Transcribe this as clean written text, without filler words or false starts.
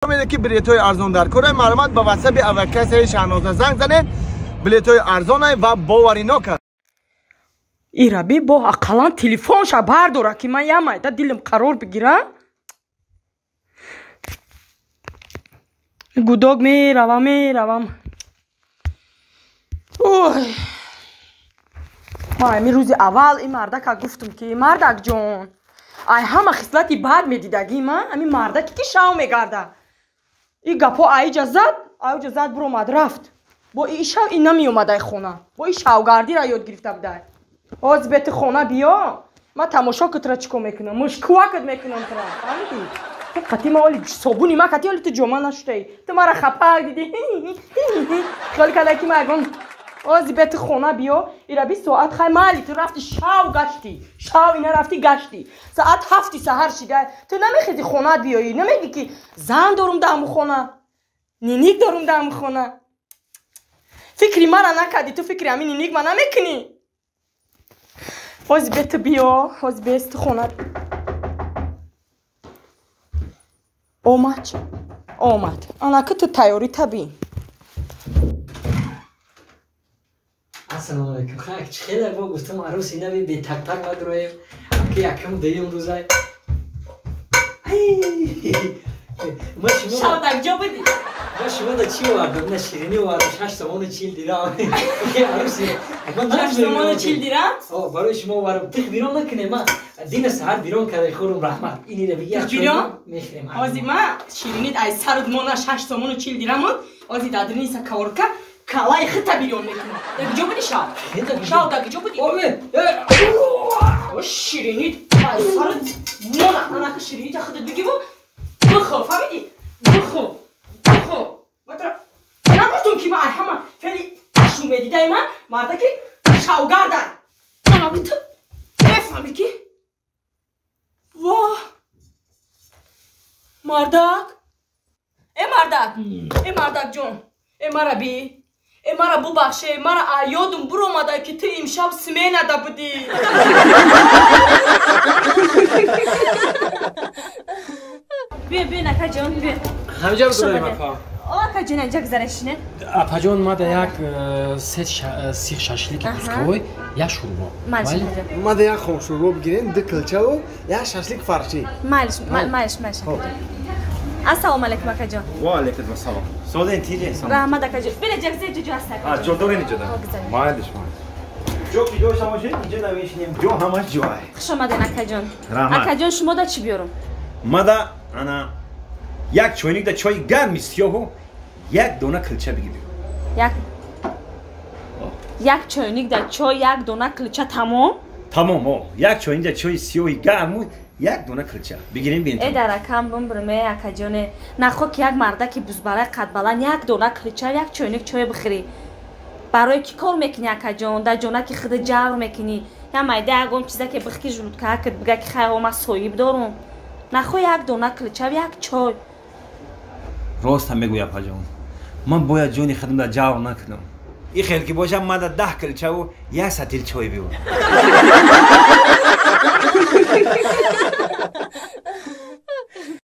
Ки билетҳои арзон дар кора, маълумот ба ватсапи авакасаи Шаҳноза занг занед. Билетҳои арзонай ва боваринок аст. Ираби бо ақаллан телефонша бардора, ки ман ямайда дилам қарор бигира. Гудок меравам, меравам. Ой, ман ами рӯзи аввал ин мардака гуфтам, ки мардакҷон, ай ҳама хислати бад медидагӣ ман ами мардаке, ки шав мегарда. И гапҳо аиҷа зад, аиҷа зад, буромад, рафт. Бо и шав и намеомад ай хона, бо и шавгардира ёд гирифта будай. Ҳози бети хона биё, ман тамошо кутра чӣ кор мекунам, мушкувакат мекунам тура, фаҳмидӣ? Ту қати ма оли собуни ма қати оли ту ҷома нашудаи, ту мара хапак дидӣ, хиёл карда, ки ма ягон. Ози бети хона биё, ира 20 соат хай майли, ту рафти шав гаштӣ, шав ина рафти гаштӣ, соат 7-и саҳар шида, ту намехези хонаат биёӣ, намегӣ, ки зан дорум даҳму хона, ниник дорум даҳму хона. Фикри мара накардӣ, ту фикри ҳамин ниник ма намекунӣ. Ҳози бе ту биё, ҳози бес ту хона омад, омад, анаки ту тайёрӣ табин. Ассалому алайкум. Хай, чӣ хеле мо гуфтам, арӯси нави бе тактак надроем, ки якум дуюм рӯзай. Ма шумо Шав ҷо будӣ? Ма шумо да чӣ овардам? На ширинӣ овардам, 6 сомону 40 дирам. Арӯси 6 сомону 40 дирам? Барои шумо овардам. Тих бирон накунем, ма дина саҳар бирон карда хӯрум, раҳмат. Инира биги. Бирон? Мехӯрем. Ҳози ма ширинит ай сарут мона, 6 сомону 40 дирамон. Ҳози дадрниса каворка калаи хита бирён мекунам. Дар куҷо будӣ шав? Шав дар куҷо будӣ? Ширинит ай сарут мона, анака ширинита худат бигиву бихӯр, фаҳмидӣ? Бихӯр, бихӯр. Нагуфтум, ки ма ай ҳама феъли шумедидаи ман мардаки шавгарда. Анаки ту мефаҳмӣ, ки во мардак, э мардак, э мардакҷон, э мара би, э мара бубахше, мара ёдум буромада, ки ту имшаб сменада будӣ. Биё, биё, акаҷон, биё. Ҳамҷа гузарем, апа? О, акаҷон, инҷа гузарешине. Апаҷон, мада як се сих шашлики кусковой, як шӯрбо. Мада як хом шӯрбо бигирем, ду килчаву як шашлик фаршӣ. Майлиш, майлиш, майлиш. Ассалому алайкум, акаҷон. Ва алайкум ассалом. Созен, тиҷе? Раҳмат, акаҷон. Бина, ҷагзе ҷо ҳаст. Ҷо дорем иҷода? Майлиш, майлиш. Ҷо ки ҷо шамошед, инҷа намешинем, ҷо ҳамаш ҷой. Хуш омаден, акаҷон. Раҳмат. Акаҷон, шумо да чӣ биёрам? Мада ана як чойник да чойи гарми сиёҳу як дона килча бигирем. Як чойник да чой, як дона килча, тамом? Тамом, о, як чойник да чойи сиёҳи гарму як дона килча бигирем, бин. Э, даракам бумбурме, акаҷоне, нахо ки як мардаки бузбалай қадбаланд як дона килча, як чойник чой бихӯрӣ. Барои кӣ кор мекунӣ, акаҷон? Дар ҷонаки худ ҷавр мекунӣ. Я майда ягон чиза ке бих, ки желудкакат бига, ки хайро ман соҳиб дорум. Нахо як дона килча, як чой. Рост ҳам мегӯя, апаҷон, ман бояд ҷони худам дар ҷавр накунам. И хел ки бошам, мада 10 килчаву як сатил чой биёр.